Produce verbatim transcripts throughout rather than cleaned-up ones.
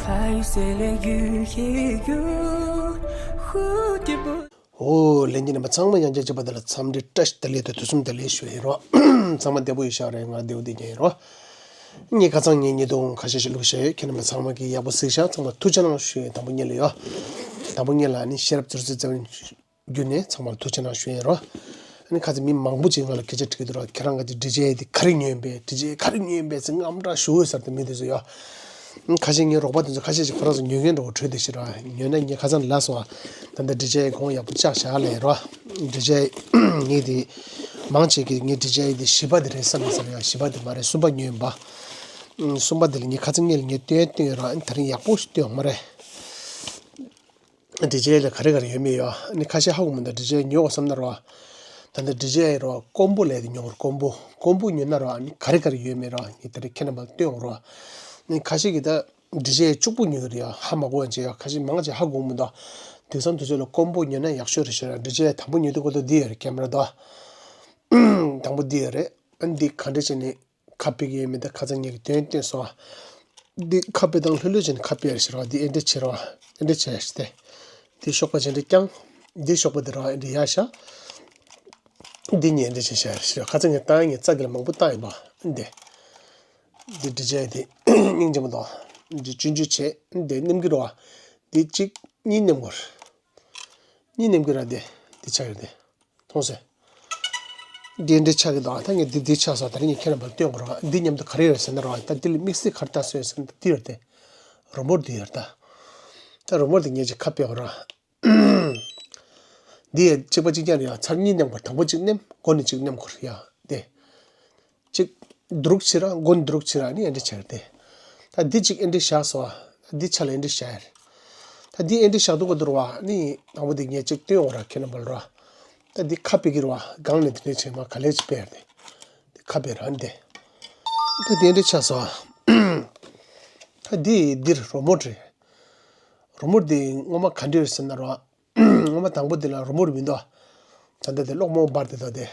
还有谁来愈黑愈蝴蝶不 ཨོ། ལྷན་རྒྱས་རྣམ་པ་ཚང་མ་ཡང་བསྐྱར་གཅིག་པ་དེ་ལ་འཚམས་འདྲི་བཀྲ་ཤིས་བདེ་ལེགས་དང་དུས་གསུམ་བདེ་ལེགས་ཞུ་ཡིན་རོགས། ཚང་མ་བདེ་པོ་ཡོད་ཤག་རེད། ང་བདེ་པོ་བདེ་རྐྱང་ཡིན་རོགས། ངས་ཁ་སང་ངས་ཉེས་རྡུང་ཁ་ཤས་ཤིག་བླུགས་བཞག་ཡོད། ཁྱེད་རྣམ་པ་ཚང་མ་གིས་ཡག་པོ་གཟིགས་ཤག་ཚང་མ་ཐུགས་རྗེ་གནང་ཞུ་ཡིན། དང་པོ་ཉིད་ལ་ཡོད། དང་པོ་ཉིད་ལ་ནི་ཤེས་རབ་ཚུལ་ཚུལ་བརྩེ་བའི་བརྒྱུད་ནས་ཚང་མར་ཐུགས་རྗེ་གནང་ཞུ་ཡིན་རོགས། ཨ་ནི་ཁ་ཚ་མི་མང་པོ་ཅིག་ང་ལ་སྐད་ཆ་དྲི་གི་འདུག་ར། ཁྱེད་རང་ག་ཅིག་འབྲི་བྱ་ཡི་དེ་ག་རེ་ཉོས་ཡིན་པས། འབྲི་བྱ་ག་རེ་ཉོས་ཡིན་པས་ཟེར་དངངས་སྐྲག་ཞུ་འོས་ཟེར་ཏེ་མི་དེ་ཚོ་ཡོད། ཁ་ཤས་ངའི་རོགས་པ་དེ་ཚོ་ཁ་ཤས་ཅིག་ཁོ་རང་ཚོ་ཉོ་མཁན་འདྲ་བོ་བྲོས་བསྡད་ཤག་ར། ཉོས་ན་ངས་ཁ་སང་ལབ་སོང་བ། ད་ལྟ་འབྲི་བྱ་ཡི་གོང་ཡག་པོ་བཅག་བཞག་ལབ་ཡིན་རོགས། འབྲི་བྱ་ཡི་ངས་དེ་མང་ཆེ་གིས་ངས་འབྲི་བྱ་ཡི་དེ་བཞི་པ་དེ་རེད་བསམ་ཡིན་བསམ་ཡང་བཞི་པ་དེ་མ་རེད། གསུམ་པ་ཉོས་ཡིན་པ། གསུམ་པ་དེ་ལ་ངས་ཁ་སང་ངས་ལ་ངས་སྟོན་སྟོན་ཡོད་ར། ཨ་ནི་དེ་རིང་ཡག་པོ་ཞིག་སྟོན་ཡོང་མ་རེད། འབྲི་བྱ་ཡི་ལ་ག་རེ་ག་རེ་ཡོད་མེད་ཡོད། ཨ་ནི་ཁ་ཤས་ཧ་གོ་མི་འདུག་འབྲི་བྱ་ཡི་ཉོ་དགོས་བསམ་ན་རོ། ད་ལྟ་འབྲི་བྱ་ཡི་རོ་ཀོམ་པོ་ལབ་དེ་ཉོ་དགོས། ཀོམ་པོ། ཀོམ་པོ་ཉོས་ན་རོ། ཨ་ནི་ག་རེ་ག་རེ་ཡོད་མེད་རོ་ངས་དེ་རིང་ཁྱེད་རྣམ་པ་ལ་སྟོན་ཡོང་རོ། ཨ་ནི་ཁ་ཤས་ཀྱིས་ད་འབྲི་བྱ་ཡི་གཅིག་པོ་ཉོ་གི་རེད་ཡ། ཧ་མ་གོ་ཡ་ཅིག་ཡ། ཁ་ཤས་མང་ཆེ་ཧ་གོ་མི་འདུག་དེང་སང་དུས་ཚོད་ལ་ཀོམ་པོ་ཉོས་ན་ཡག་ཤོས་རེད་ཤག་འབྲི་བྱ་ཡི་དང་པོ་ཉོ་དུས་ཀོ་ཏོ་འདི་ཡོད་རེད། ཀེམ་ར་དོ། དང་པོ་འདི་ཡོད་རེད། ཨ་ནི་འདི་ག་འདྲ་བྱས་ནས་ཁ་ཕྱེ་གི་ཡོད་མེད་ད་ཁ་སང་ངས་ཀྱི་དོན་བསྟན་སོང་། འདི་ཁ་ཕྱེ་སྟངས་ལྷོད་ལྷོད་བྱས་ནས་ཁ་ཕྱེ་ཡ་ཞིག་རོགས། འདི་ཨེ་འདྲ་བྱེད་རོགས། ཨེ་འདྲ་བྱས་ཏེ། འདི་གཤོག་པ་ཅན་འདྲ་རྐྱང་། འདི་གཤོག་པ་འདི་རོགས་ཨེ་འདྲ་ཡ་ཤ། འདི་གཉིས་ཨེ་འདྲ་བྱས་བྱས་ཞིག་རོགས། ཁ་སང་ངས་བཏང་ཡ་ངས་རྩ་གི་ལ་མང་པོ་བཏང་ཡིན་པ། འདི། འདི་འབྲི་བྱ་ཡི་དེ་སྙིང་རྗེ་མོ་དང་། འདི་ཆུང་ཆུང་བྱས། འདི་མནན་གི་རོགས། འདི་གཅིག་གཉིས་མནན་དགོས། གཉིས་མནན་གི་ར། འདི་འདི་ཆགས་ཡོད་འདི། མཐོང་སོང་། འདི་འདྲ་ཆགས་ཀྱི་འདུག་ད་ངས་འདི་འདི་ཆགས་སོང་། ད་རིང་ངས་ཁྱེད་རྣམ་པར་སྟོན་དགོས་རེད་བ། འདི་མཉམ་དུ་ག་རེ་ཡོད་ཟེར་ན་རེད་བ། ད་འདི་ལ་དམིགས་བསལ་ག་རེ་བཏགས་སྲོལ་ཡོད་ཟེར་ན་ད་འདི་ཡོད་དེ། རི་མོ་འདི་ཡོད་ད། ད་རི་མོ་འདི་ངས་ཅིག་ཁ་ཕྱེ་དགོས་རེད་བ། འདི་ཡང་གཅིག་པ་གཅིག་རྐྱང་རེད་ཡ། ཚར་གཉིས་མནན་དགོས། དང་པོ་གཅིག་མནན། མགོ་ནས་གཅིག་མནན་དགོས་རེད་ཡ། འདི། གཅིག་འདྲུག་ཕྱིར་ར། མགོ་འདྲུག་ཕྱིར་ར། ནི་ཨེ་འདྲ་བྱས་ཏེ། ད་འདི་གཅིག་ཨེ་འདྲ་བཞག་སོང་བ། འདི་ཆ་ལ་ཨེ་འདྲ་བཞག་ཡ་རེད། ད་འདི་ཨེ་འདྲ་བཞག་འདུག་ག་འདུག་ར་བ། ནི་དང་པོ་འདི་ངས་གཅིག་སྟོན་འོང་ར། ཁྱེད་རྣམ་པ་ལ་ར། ད་འདི་ཁ་ཕྱེ་གི་ར་བ། སྒང་ནས་འདི་འདྲ་བྱས་མ་ག་ལེ་ཅིག་ཕྱེ་ཡ་རེད། འདི་ཁ་ཕྱེ་ར་འདི། ད་འདི་ཨེ་འདྲ་ཆགས་སོང་བ། ད་འདི་འདིར་རི་མོ་རེད། རི་མོ་འདི་སྔོན་མ་ག་འདྲ་ཡོད་ཟེར་ན་ར་བ། སྔོན་མ་དང་པོ་འདི་ལ་རི་མོ་རེ་མི་འདུག་ད་ལྟ་དེ་གློག་མང་པོ་འབར་ཏེ་ད་དེ།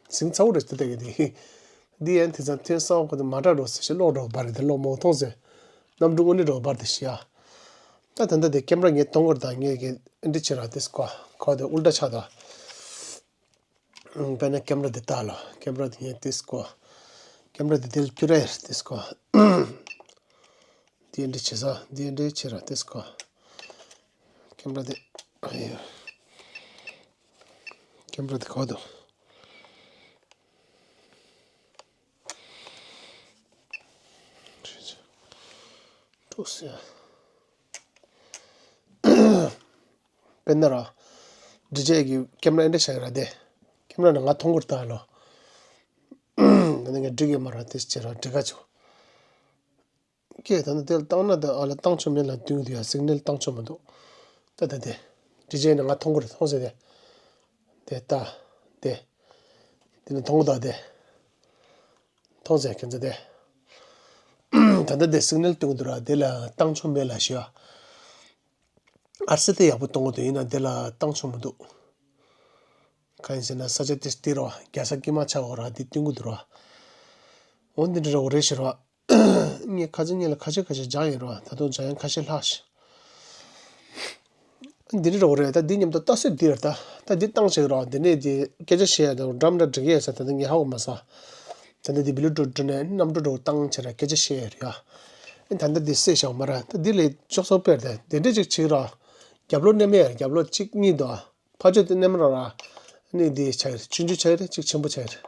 ཟིང་ཚ་བོ་རེད་ད་ལྟ་གི་དེ། འདི་ཡང་དེ་ཙམ་ཐོན་ས་ཁོ་དེ་མ་འདྲ་འགྲོ་ཟེར་ཞེས་གློག་འདྲ་བོ་འབར་གི་དེ། གློག་མང་པོ་མཐོང་ཟེར། གནམ་གྲུ་དངོས་གནས་འདྲ་བོ་འབར་ཏེ་ཤི་ཡ། ད་ད་ལྟ་དེ་ཀེམ་ར་ངས་གཏོང་གི་རེད། ད་ངས་གི་འདི་བྱེད་ར་དེ་སྐོ་ཁོ་དེ་ཨུལ་ཏྲ་ཆགས་ད། དཔེར་ན་ཀེམ་ར་དེ་ལྟ་ལོ། ཀེམ་ར་དེ་ངས་དེ་སྐོ། ཀེམ་ར་དེ་དེ་ལ་ཁྱུ་ར་ཡར་དེ་སྐོ། དེ་འདྲ་བྱེད་ས་དེ་འདྲ་བྱེད་ར་དེ་སྐོ། ཀེམ་ར་དེ། ཨ་ཡོ། ཀེམ་ར་དེ་ག་པར་འདུག་ཀྲུག་ཟེར། དཔེར་ན་ར། འབྲི་བྱེད་ཀྱི་ཀེམ་ར་འདི་འདྲ་བཞག་ཡོད་ར་དེ། ཀེམ་ར་ནང་ང་མཐོང་གི་རེད་ད་ལོ། ད་ནི་ངས་འབྲི་གི་མ་ར་དེ་བྱེད་ར་འབྲི་ག་ཆོག་ཀྱེ་ད་ནི་དེ་ལ་བཏང་ན་དེ་ཨ་ལ་བཏང་ཆོག་མེད་ལ་མདུན་དུ་ཡ་སིག་ནལ་བཏང་ཆོག་མི་འདུག་ད་ད་དེ། འབྲི་བྱེད་ནང་ང་མཐོང་གི་རེད། མཐོང་ཟེར་དེ། དེ་ལྟ། དེ། དེ་ནི་མཐོང་གི་ད་དེ། མཐོང་ཟེར་ཁྱེད་ཚོ་དེ། ད་ལྟ་དེ་སིག་ནལ་སྟོན་གྱི་འདུག་ར། དེ་ལ་བཏང་ཆོག་མེད་ལ་ཞུ་ཨ། ཨར་སི་དེ་ཡག་པོ་གཏོང་གི་འདུག་ཡིན་ན་དེ་ལ་བཏང་ཆོག་མི་འདུག་གང་ཡིན་ཟེར་ན་ས་ཆ་དེ་སྟེར་རོ། རྒྱལ་ས་དཀྱིལ་མ་ཆགས་འོ་ར་དེ་སྟོན་གྱི་འདུག་ར། འོ་འདི་འདྲ་རོ་རེད་ཞུ་རོ། ངས་ཁ་ཚ་ངས་ལ་ཁ་ཤས་ཁ་ཤས་སྦྱངས་ཡོད་རོ། ད་དུང་སྦྱང་ཡང་ཁ་ཤས་ལྷག་ཤག་འདི་འདྲ་རོ་རེད། ད་འདི་མཉམ་དུ་ལྟ་སྲོལ་འདི་རེད་ད། ད་འདི་བཏང་བྱས་རོ། འདི་ནས་འདི་སྐད་ཆ་བཤད་ཡ་དང་འགྲམ་འདྲ་འགྲིག་ཡ་ས་ད་ད་ངས་ཧ་གོ་མ་སོང་། ད་ནི་འདི་བི་ལུ་ཊུ་འགྲོ་ནས་གནམ་གྲུ་འགྲོ་བཏང་བྱས་ར་སྐད་ཆ་བཤད་ཡ་རེད་ཡ། ཨེ་ད་ད་འདི་སེ་ཞང་མ་ར། ད་འདི་ལས་ཅོག་ཙོ་སྤེར་ད་འདི་འདྲ་ཅིག་བྱེད་རོ། རྒྱབ་ལོགས་མནན་མེད་ཡ། རྒྱབ་ལོགས་གཅིག་གཉིས་འདུག་ཕར་ཕྱོགས་དེ་མནན་རོགས་ར། ནི་འདི་ཆགས་ཡོད་རེད། ཆུང་ཆུང་ཆགས་ཡོད་རེད། གཅིག་ཆེན་པོ་ཆགས་ཡོད་རེད།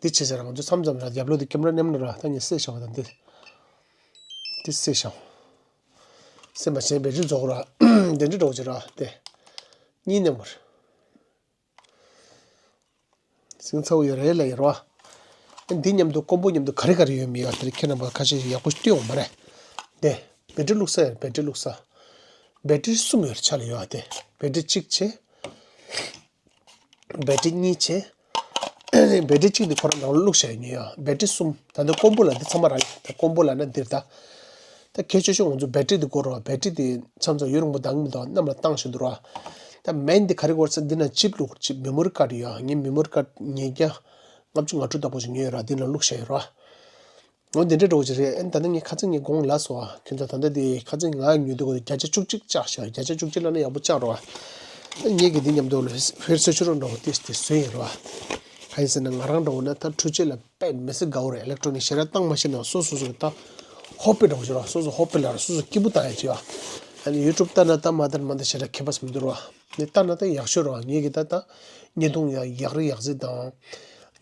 འདི་བྱས་ཟེར་ར་ང་ཚོ་མཚམས་མཚམས་ར་རྒྱབ་ལོགས་དེ་ཀེམ་ར་མནན་ན་ར་ད་ངས་སེ་ཞང་བ་དང་འདི། འདི་སེ་ཞང་། སེ་མ་བྱས་བེ་ཊི་རི་རྫོགས་ར། འདི་འདྲ་འགྲོ་གི་ར་དེ། གཉིས་མནན་པར། ཟིང་ཚ་བོ་ཡོད་རེད་ལ་ཡོད་ར། འདི་མཉམ་དུ་ཀོམ་པོ་མཉམ་དུ་ག་རེ་ག་རེ་ཡོད་མེད་ཡ་དེ་ཁྱེད་རྣམ་པ་ཁ་ཤས་ཡག་པོ་ཞིག་སྟོན་འོང་མ་རེད། དེ། བེ་ཊི་རི་བླུགས་ས་ཡ་རེད། བེ་ཊི་རི་བླུགས་ས། བེ་ཊི་རི་གསུམ་ཡོད་རེད་ཆ་ལ་ཡོད་ཨ་དེ། བེ་ཊི་རི་གཅིག་བྱས། བེ་ཊི་རི་གཉིས་བྱས། བེ་ཊི་རི་གཅིག་དེ་ཁོ་རང་ནང་ལ་བླུགས་བཞག་ཡོད་ཡ། བེ་ཊི་རི་གསུམ། ད་ལྟ་ཀོམ་པོ་ལ་འདི་ཚང་མ་རག་ཡོད། ད་ཀོམ་པོ་ལ་ན་འདིར་ད། ད་གལ་ཆེ་ཤོས་ང་ཚོ་བེ་ཊི་རི་འདི་དགོས་རེད་བ། བེ་ཊི་རི་འདི་མཚམས་མཚམས་ཡུན་རིང་པོ་འདང་གི་མི་འདུག་གནམ་ལ་བཏང་བཞིན་འདུག་ར། ད་མེན་འདི་ག་རེ་དགོས་ཟེར་འདི་ན་ཅིབ་བླུགས། ཅིབ་མེ་མོ་རི་ཀཌ་ཡོད་ཡ། ངའི་མེ་མོ་རི་ཀཌ་ཉིས་བརྒྱ་ལྔ་བཅུ་ང་དྲུག་ལྟ་བུ་ཞིག་ཉོས་ཡོད་ར། འདི་ན་བླུགས་བཞག་ཡོད་ར། འོ་འདི་འདྲ་འདྲ་བོ་ཅིག་རེད། ཨ་ནི་ད་ལྟ་ངས་ཁ་སང་ངས་དགོངས་ལ་སོ། ཨ་ཁྱོད་ཚོ་ད་ལྟ་དེ་ཁ་སང་ང་ཉོས་དུས་གོ་བརྒྱ་ཆ་བཅུ་གཅིག་བཅག་ཤག་བརྒྱ་ཆ་བཅུ་གཅིག་ལ་ནི་ཡག་པོ་བཅག་རོགས། ཨ་ངས་ཀྱི་འདི་མཉམ་དུ་ལ་ཧེར་སེ་ཆུ་རོ་འདྲ་བོ་ཏིས་ཏིས་བཟོས་ཡིན་རོགས། གང་ཡིན་ཟེར་ན་ང་རང་འདྲ་བོ་ན་ད་འཕྲུལ་ཆས་ལ་དཔེ་མི་སྲིད་དགའ་བོ་རེད། ཨི་ལེག་ཊོ་ནིག་ཞེ་དྲག་བཏང་མ་ཤེས་ན་སོ་སོ་སོ་གི་ད་ཧོ་པི་འདྲ་བོ་ཞིག་རོགས། སོ་སོ་ཧོ་པི་ལ་རོགས། སོ་སོ་སྐྱིད་པོ་བཏང་ཡ་ཅིག་ཡོད། ཨ་ནི་ཡུ་ཊུབ་ལྟ་ན་ལྟ་མ་ལྟ་མ་ལྟ་ཞེ་དྲག་ཁྱད་པར་མི་འདུག་རོགས། ནི་ལྟ་ན་ད་ཡག་ཤོས་རོགས། ངས་ཀྱི་ད་ད་བརྙན་ཐུང་ཡག་ཡག་རེ་ཡག་ཟིག་དང་།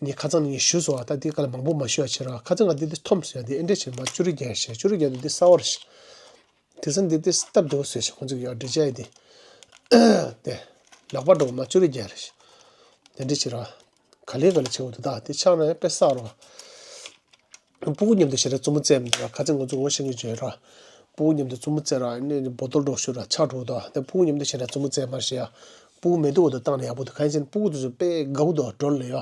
ངས་ཁ་སང་ངས་ཞུས་སོང་བ། ད་དེ་ག་ལ་མང་པོ་མ་ཞུ་བ་བྱེད་རོགས། ཁ་སང་ང་དེ་དེ་ཐོམ་སོང་ཡ། དེ་ཨེ་འདྲས་བྱེད་མ་བཅུ་རེ་བརྒྱབ་ཤག་བཅུ་རེ་བརྒྱབ་དེ་དེ་གསར་བ་རེད་ཤག་དེ་སང་དེ་དེ་སྟབས་བདེ་བོ་བཟོས་ཤག་ཁོང་ཚོ་གི་ཡ་འདྲི་བྱ་ཡ་དེ། དེ་ལག་པ་འགྲོ་མ་བཅུ་རེ་བརྒྱབ་རེད་ཤག་དེ་འདྲས་བྱེད་རོགས། ག་ལེ་ག་ལེ་བྱེད་དགོས་འདུག་ད་དེ་ཆགས་ན་ཡང་དཔེ་བསགས་རོགས། སྤུ་གུ་མཉམ་དུ་ཞེ་དྲག་རྩུབ་མོ་རྩེ་མི་འདུག་ར། ཁ་ཚིག་ང་ཚོ་ངོ་ཤེས་མཁན་བྱོས་ར། སྤུ་གུ་མཉམ་དུ་རྩུབ་མོ་རྩེ་ར། ཨ་ནི་བོ་ཏོལ་འདྲ་བོ་ཞུ་ར་ཆག་འགྲོ་གི་འདུག་དེ་སྤུ་གུ་མཉམ་དུ་ཞེ་དྲག་རྩུབ་མོ་རྩེ་མ་ཤེས་ཡ། སྤུ་གུ་མེད་དུས་འོ་དོ་བཏང་ན་ཡག་པོ་འདུག་གང་ཡིན་ཟེར་ན་སྤུ་གུ་དེ་ཚོ་དཔེ་དགའ་བོ་འདུག་ཌོན་ལ་ཡ།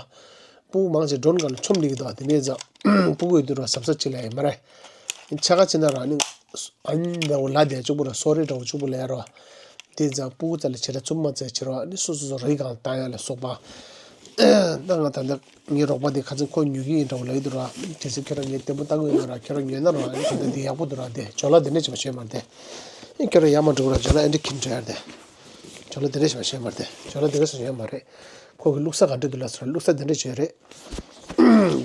སྤུ་གུ་མང་ཆེ་ཌོན་སྒང་ལ་མཆོང་སླེབས་ཀྱི་འདུག་དེ་ནས་ཙང་སྤུ་གུ་ཡོད་དུས་ར་གཟབ་གཟབ་བྱེད་ལ་ཡ་མ་རེད། ཆ་ག་ཅི་ན་ར་ནི། ཨ་ནི་འདྲ་བོ་ལ་དེ་གཅིག་པུ་ར་སོ་རེ་འདྲ་བོ་གཅིག་པུ་ལ་ཡ་ར། དེ་ཙང་སྤུ་གུ་རྩ་ལ་ཆེ་ར་རྩུབ་མ་རྩེ་ཆེ་ར་ནི་སོ་སོ་སོ་རི་སྒང་ལ་བཏང་ཡ་ལ་སོགས་པ། ད་ང་ད་ལྟ་ངའི་རོགས་པ་དེ་ཁ་ཚིག་ཁོ་ཉོ་གི་ཡིན་འདྲ་བོ་ལ་ཡོད་དུ་ར། དེ་ཚོ་ཁྱོད་རང་ངས་བརྟན་པོ་བཏང་གི་ཡོད་ན་ར། ཁྱོད་རང་ཉོས་ན་ར་ཨ་ནི་ད་ལྟ་འདི་ཡག་པོ་འདུག་ར། དེ་ཇོ་ལ་དེ་འདྲ་བྱེད་པ་ཤེས་མ་རེད་དེ། ཨ་ཁྱོད་རང་ཡར་མ་འགྲོ་ར། ཇོ་ལ་ཨེ་འདྲ་ཁྱིམ་འགྲོ་ཡ་རེད་དེ། ཇོ་ལ་དེ་འདྲ་བྱེད་པ་ཤེས་མ་རེད་དེ། ཇོ་ལ་དེ་འདྲ་སོང་ཡོད་མ་རེད། ཁོ་གི་བླུགས་ས་ག་འདྲ་འདུག་ལ་སོ་ར། བླུགས་ས་དེ་འདྲ་བྱས་རེད།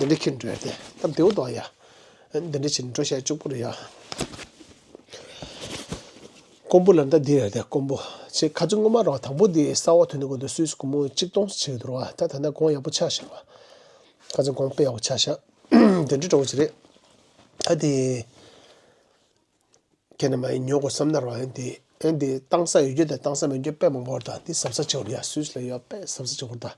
དེ་འདྲ་ཁྱིམ་འགྲོ་ཡ་རེད་དེ། སྟབས་བདེ་བོ་འདུག་ཨ་ཡ། འདི་འདྲ་བྱས་ནས་འགྲོ་བཤད་གཅིག་པུ་རེད་ཡ། ཀོང་པོ་ལ་འདི་རེད་དེ། ཀོང་པོ་ཆེ་ཁ་ཚིག་སྔོན་མ་རོགས། དང་པོ་འདི་གསར་བ་ཐོན་ནས་གོ་འདི་སུད་སི་སྒོར་མོ་གཅིག་སྟོང་ཙམ་ཆགས་ཀྱི་འདུག་རོགས། ད་ད་ལྟ་གོང་ཡག་པོ་ཆགས་ཤག་རོགས། ཁ་ཚིག་གོང་དཔེ་ཡག་པོ་ཆགས་ཤག་འདི་འདྲ་འདྲ་བོ་ཅིག་རེད། ད་དེ་ཁྱེད་རྣམ་པ་ཡིས་ཉོ་དགོས་བསམ་ན་རོགས། ཨེ་འདི་ཨེ་འདི་བཏང་ས་ཡོད་རྒྱུ་དང་བཏང་ས་མེད་རྒྱུ་དཔེ་མང་པོ་ཡོད་རེད། ད་འདི་གཟབ་གཟབ་བྱེད་དགོས་རེད་ཡ། སུད་སི་ལ་ཡོད་དཔེ་གཟབ་གཟབ་བྱེད་དགོས་རེད། ད་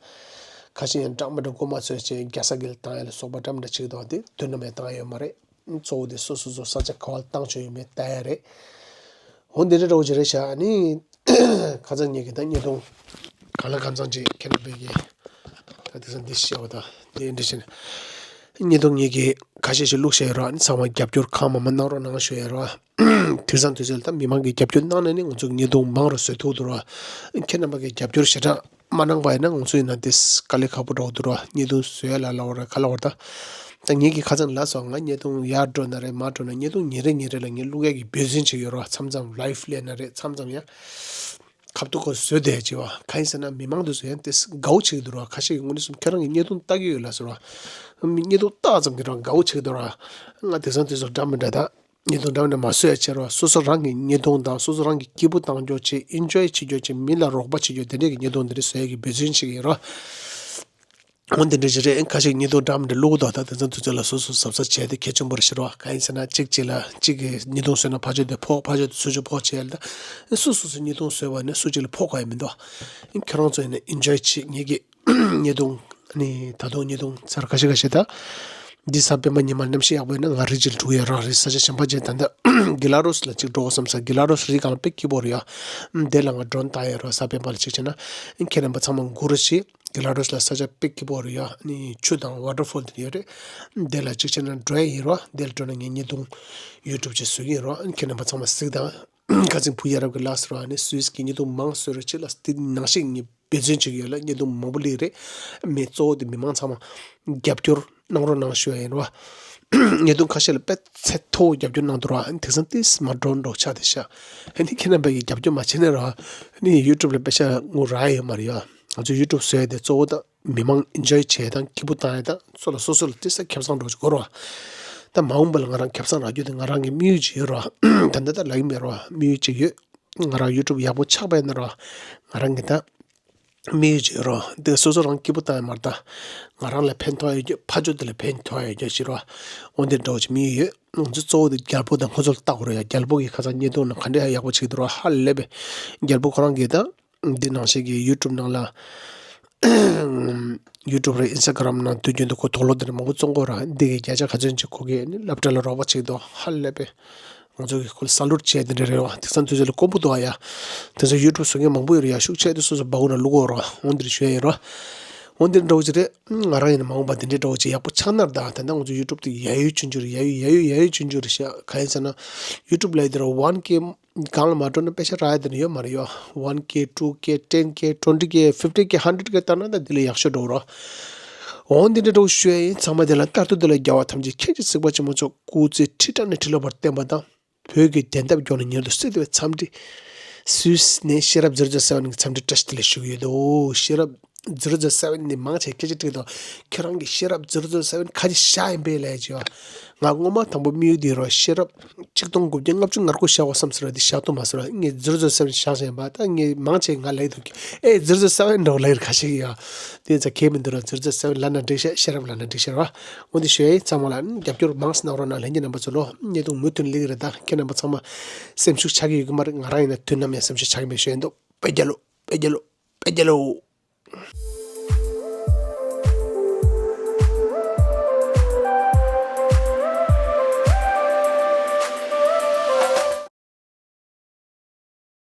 ཁ་ཤས་ཡང་འདྲ་མི་འདྲ་མགོ་མ་ཚོས་བྱས་རྒྱ་ས་གི་ལ་བཏང་ཡ་ལ་སོགས་པ་འདྲ་མི་འདྲ་བྱེད་ཀྱི་འདུག་འདི་དོན་དུ་མེད་བཏང་ཡ་ཡོད་མ་རེད། གཙོ་བོ་དེ་སོ་སོ་སོ་ས་ཆ་ག་བ་ལ་བཏང་ཆོག་ཡོད་མེད་ལྟ་ཡ་རེད། འོ་འདི་འདྲ་འདྲ་བོ་ཅིག་རེད་ཤག་ཨ་ནི་ཁ་སང་ངེད་ཀྱི་ད་བརྙན་ཐུང་གང་ལ་གང་འཚམ་ཅིག་ཁྱེད་རྣམ་པས་ཀྱིས་ད་དེང་སང་འདི་ཤེས་པ་དང་འདི་འདྲ་བྱས་ནས་བརྙན་ཐུང་ངེད་ཀྱིས་ཁ་ཤས་ཤིག་བླུགས་བཞག་ཡོད་ར། ཨ་ནི་ཚང་མ་རྒྱབ་སྐྱོར་གང་མང་མང་གནང་རོགས་གནང་ཞུ་ཡ་ར། དེང་སང་དུས་ཚོད་ལ་ད་མི་མང་གིས་རྒྱབ་སྐྱོར་གནང་ན་ནི་ང་ཚོ་བརྙན་ཐུང་མང་རུ་བཟོ་ཐུབ་འདུག་ར། ཁྱེད་རྣམ་པ་གིས་རྒྱབ་སྐྱོར་ཞེ་དྲག་མ་གནང་པ་ཡིན་ན་ང་ཚོ་ཡིན་ན་དེ་དཀའ་ལས་ཁག་པོ་འགྲོ་གི་འདུག་ར། བརྙན་ཐུང་བཟོ་ཡ་ལ་ལབ་པ་ར་ག་ལབ་པ་ར། ད་ད་ངེད་ཀྱིས་ཁ་སང་ལབ་སོང་། ང་བརྙན་ཐུང་ཡར་འགྲོ་ན་རེད་མར་འགྲོ་ན་བརྙན་ཐུང་ཉིན་རེ་ཉིན་རེ་ལ་ངས་བླུག་ཡ་གི་འབད་བརྩོན་བྱེད་ཀྱི་ཡོད་ར། མཚམས་མཚམས་ལའིབ་སླེབས་ན་རེད། མཚམས་མཚམས་ཡང་ཁ་ཐུག་ཁོ་བཟོས་བསྡད་ཀྱི་བ། གང་ཡིན་ཟེར་ན་མི་མང་དེ་ཚོ་ཡང་དེ་དགའ་བོ་བྱེད་ཀྱི་འདུག་ར། ཁ་ཤས་ཀྱིས་དངོས་གནས་སོང་ཁྱེད་རང་གིས་བརྙན་ཐུང་ལྟ་གི་ཡོད་ལབ་ཟེར་བ། བརྙན་ཐུང་ལྟ་ཙམ་གྱིས་རང་དགའ་བོ་བྱེད་ཀྱི་འདུག་ར། ང་དེང་སང་དེ་ཚོ་འདྲ་མི་འདྲ་ད་བརྙན་ཐུང་འདྲ་མི་འདྲ་མ་བཟོ་ཡ་བྱེད་ར། སོ་སོ་རང་གི་བརྙན་ཐུང་དང་སོ་སོ་རང་གི་སྐྱིད་པོ་བཏང་རྒྱུ་བྱེད། ཨེན་ཇོའི་བྱེད་རྒྱུ་བྱེད། མི་ལ་རོགས་པ་བྱེད་རྒྱུ་དེ་འདྲས་ཀྱི་བརྙན་ཐུང་དེ་འདྲས་བཟོ་ཡ་གི་འབད་བརྩོན་བྱེད་ཀྱི་ཡིན་ར། འོ་འདི་འདྲ་ཞིག་རེད། ཁ་ཤས་བརྙན་ཐུང་འདྲ་མི་འདྲ་བླུག་གི་འདུག་ད་དེང་སང་དུས་ཚོད་ལ་སོ་སོ་གཟབ་གཟབ་བྱས་ཏེ་གལ་ཆེན་པོ་རེད་ཤག་རོགས། གང་ཡིན་ཟེར་ན་གཅིག་གཅིག་ལ་གཅིག་གིས་བརྙན་ཐུང་བཟོས་ན་ཕར་ཕྱོགས་དེ་ཕོག་ཕར་ཕྱོགས་དེ་ཚུར་ཕྱོགས་ཕོག་བྱས་ལ། སུ་སོ་སོ་བརྙན་ཐུང་བཟོས་པ་ནི་སུ་གཅིག་ལ་ཕོག་ག་ཡི་མི་འདུག་ཁྱེད་རང་ཚོ་ཡིན་ན་ཨེན་ཇོའི་བྱེད། ངེད་ཀྱི་བརྙན་ཐུང་ནི་ད་དུང་བརྙན་ཐུང་ཚར་ཁ་ཤས་ཁ་ཤས་ད། འདི་གཟའ་སྤེན་པ་ཉི་མ་གནམ་གཤིས་ཡག་པོ་ཡིན་ན་ང་རི་ཇི་ལ་འགྲོ་གི་ཡོད་ར། རི་ས་ཆ་གཞན་པ་ཅིག་ད་ལྟ་གྷི་ལ་རུ་སི་ལ་གཅིག་འགྲོ་དགོས་བསམ་ས། གྷི་ལ་རུ་སི་རི་སྒང་ལ་དཔེ་སྐྱིད་པོ་རེད་ཡ། དེ་ལ་ང་ཌོན་བཏང་ཡོད་ར། གཟའ་སྤེན་པ་ལ་གཅིག་བྱས་ན་ཁྱེད་རྣམ་པ་ཚང་མ་སྒུག་རོགས་བྱེད། གྷི་ལ་རུ་སི་ལ་ས་ཆ་དཔེ་སྐྱིད་པོ་རེད་ཡ། ནི་ཆུ་དང་ཝ་ཊར་ཕོལ་དེ་ཡོད་རེད། དེ་ལ་གཅིག་བྱས་ན་འགྲོ་ཡ་ཡིན་རོ། དེ་ལ་འགྲོ་ན་ངས་བརྙན་ཐུང་ཡུ་ཊུབ་ཅིག་བཟོ་གི་ཡིན་རོ། ཁྱེད་རྣམ་པ་ཚང་མ་གཟིགས་དང་། ཁ་སང་བུ་ཡ་རབས་ཀྱི་ལགས་སུ་རོ། ཨ་ནི་སུད་སི་གི་བརྙན་ཐུང་མང་བཟོ་རོགས་བྱེད་ལ། དེ་ནང་བཞིན་ངས་འབད་བརྩོན་བྱེད་ཀྱི་ཡོད་ལ། བརྙན་ཐུང་མང་པོ་སླེབས་རེད། མི་གཙོ་བོ་དེ་མི་མང་ཚང་མ་རྒྱབ་སྐྱོར་གནང་རོགས་གནང་ཞུ་ཡ་ཡིན་རོ། བརྙན་ཐུང་ཁ་ཤས་ལ་དཔེ་ཚད་མཐོ་བོ་རྒྱབ་སྐྱོར་གནང་འདུག་རོ། ཨ་ནི་དེང་སང་ཏིས་མ་འགྲོ་འགྲོ་ཆགས་བསྡད་ཤག་ཨ་ནི་ཁྱེད་རྣམ་པ་གིས་རྒྱབ་སྐྱོར་མ་བྱས་ན་རོ། ཨ་ནི་ཡུ་ཊུབ་ལ་པེ་ཤ་ངུ་རག་ཡོད་མ་རེད་ཡ། ང་ཚོ་ཡུ་ཊུབ་བཟོ་ཡ་དེ་གཙོ་བོ་ད་མི་མང་ཨེན་ཇོའི་བྱས་དང་སྐྱིད་པོ་བཏང་ཡ་དང་ཚོ་ལ་སོ་སོ་ལ་ཏིས་ས་ཁེ་བཟང་འགྲོ་ཅིག་དགོས་རོ། ད་མ་འོངས་པ་ལ་ང་རང་ཁེ་བཟང་རག་རྒྱུ་དེ་ང་རང་གི་དམིགས་ཡུལ་ཅིག་ཡོད་རོ། ད་ལྟ་ད་ལབ་ཀྱི་མེད་རོ། དམིགས་ཡུལ་ཅིག་ཡོད། ང་རང་ཡུ་ཊུབ་ཡག་པོ་ཆགས་པ་ཡིན་ན་རོ། ང་རང་གི་ད་དམིགས་ཡུལ་ཅིག་ཡོད་རོ། དེ་སོ་སོ་རང་སྐྱིད་པོ་བཏང་ཡ་མ་རེད་ད། ང་རང་ལ་ཕན་ཐོགས་ཡ་རྒྱུ་ཕ་ཇོ་དེ་ལ་ཕན་ཐོགས་ཡ་རྒྱུ་ཅིག་རོ། འོ་འདི་འདྲ་བོ་ཅིག་དམིགས་ཡུལ་ཡོད། ང་ཚོ་གཙོ་བོ་དེ་རྒྱལ་པོ་དང་ཁོ་ཚོ་ལ་བལྟ་དགོས་རེད་ཡ། རྒྱལ་པོ་གིས་ཁ་སང་བརྙན་ཐུང་ནང་ག་འདྲ་ཡག་པོ་བྱེད་ཀྱི་འདུག་ར། ཧ་ལས་པའི་རྒྱལ་པོ་ཁོ་རང་གིས་ད་འདི་ནང་བཞིན་གྱི་ཡུ་ཊུབ་ནང་ལ་ཡུ་ཊུབ་རེད། ཨིན་སི་ཊ་གྷ་རམ་ནང་དུས་རྒྱུན་དུ་ཁོ་དུག་ལོག་འདི་འདྲ་མང་པོ་བཙོང་གི་ཡོད་ར། འདི་གི་བརྒྱ་ཆ་ག་ཚོད་ཅིག་ཁོ་གིས་ནི་སློབ་གྲྭ་ལ་རོགས་པ་བྱེད་ཀྱི་འདུག་ཧ་ལས་པའི་ང་ཚོ་གིས་ཁོ་ལ་ས་ལུད་བྱས་འདི་འདྲ་རེད་བ། དེང་སང་དུས་ཚོད་ལ་དཀོན་པོ་འདུག་ཨ་ཡ། དེང་སང་ཡུ་ཊུབ་བཟོ་མཁན་མང་པོ་ཡོད་རེད་ཡ། ཤུགས་ཆེ་དེ་སོ་སོ་སྦ་ཁུག་ནང་བླུག་གི་ཡོད་ར། འོ་འདི་འདྲ་ཞུ་ཡ་ཡིན་ར། འོ་འདི་འདྲ་བོ་ཅིག་རེད། ང་རང་ཡིན་ན་མ་འོངས་པ་འདི་འདྲའི་འདྲ་བོ་ཅིག་ཡག་པོ་ཆགས་ན་ར། ད་ད་ལྟ་ང་ཚོ་ཡུ་ཊུབ་དེ་ཡ་ཡུ་ཆུང་ཆུང་རེད། ཡ་ཡུ་ཡ་ཡུ་ཡ་ཡུ་ཆུང་ཆུང་རེད་ཤག་གང་ཡིན་ཟེར་ན་ཡུ་ཊུབ་ལ་ཡི་དེ་ར་ཝན་ཀེ་སྒང་ལ་མ་འགྲོ་ན་པེ་ཤ་རག་ཡ་དེ་འདྲ་ཡོད་མ་རེད་ཡ། ཝན་ཀེ་ཊུ་ཀེ་ཊེན་ཀེ་ཊུ་ཝེན་ཊི་ཀེ་ཕིཕ་ཊི་ཀེ་ཧན་ཌེ་ཌི་ཀེ་བཏང་ན་ད་འདི་ལས་ཡག་ཤོས་འགྲོ་ར། འོང་འདི་འདྲ་འགྲོ་ཞུ་ཡ་ཡིན། ཚང་མ་དེ་ལ་ལྟར་དུ་དེ་ལ་རྒྱལ་བ་ཐམས་ཅད་མཁྱེན་ཅིང་གཟིགས་པ་ཆེན་པོ་མཆོག་སྐུ་ཚེ་ཁྲི་ཕྲག་ནས་ཁྲི་ལོ་བར་བརྟན་པ་དང་། བོད་ཀྱི་བདེན་མཐའ་མགྱོགས་ནས་མྱུར་དུ་གསལ་ཏེ་བའི་འཚམས་འདྲི། སུད་སི་ནས་ཤེས་རབ་zero zero seven གི་འཚམས་འདྲི་བཀྲ་ཤིས་བདེ་ལེགས་ཞུ་གི་ཡོད་དོ། ཤེས་རབ་zero zero seven ནི་མང་ཆེ་སྐད་ཆ་དྲིས་དང་། ཁྱེད་རང་གི་ཤེས་རབ་zero zero seven ཁ་ཆེ་བཞག་ཡིན་པས་ལས་ཅེས་པ། ང་སྔོན་མ་དང་པོ་དམིགས་ཡུལ་འདི་རོ། ཤེས་རབ་ཆིག་སྟོང་དགུ་བརྒྱ་ལྔ་བཅུ་ང་དགུ་བཞག་གོ་བསམ་ཟེར་བ་འདི་བཞག་ཐུབ་མ་ཟེར་བ། ངས་zero zero seven བཞག་བཞག་ཡིན་པ། ད་ངས་མང་ཆེ་ང་ལབ་འདུག་གི། ཨེ་zero zero seven འདྲ་བོ་ལབ་ཡོད་ཁ་ཤས་ཀྱིས་ཡ། དེ་ཚ་གས་མི་འདུག་ར། zero zero seven ལབ་ན་འགྲིག་ཤག་ཤེས་རབ་ལབ་ན་འགྲིག་ཤག་ར། འོ་འདི་ཞུ་ཡ་ཡིན། ཚང་མ་ལ་རྒྱབ་སྐྱོར་མང་ཙམ་གནང་རོགས་གནང་། ལྷན་རྒྱས་རྣམ་པ་ཚོ་ལོ། བརྙན་ཐུང་མུ་མཐུད་སླེབས་ཀྱི་རེད། ད་ཁྱེད་རྣམ་པ་ཚང་མ་སེམས་ཤུགས་ཆག་གི་ཡོད་ཀྱི་མ་རེད། ང་རང་ཡིན་ན་དུས་ནམ་ཡང་སེམས་ཤུགས་ཆག་གི་མེད་ཞུ་ཡ་འདུག་དཔེ་རྒྱལ་ལོ། དཔེ་རྒྱལ་ལོ། དཔེ་རྒྱལ་ལོ།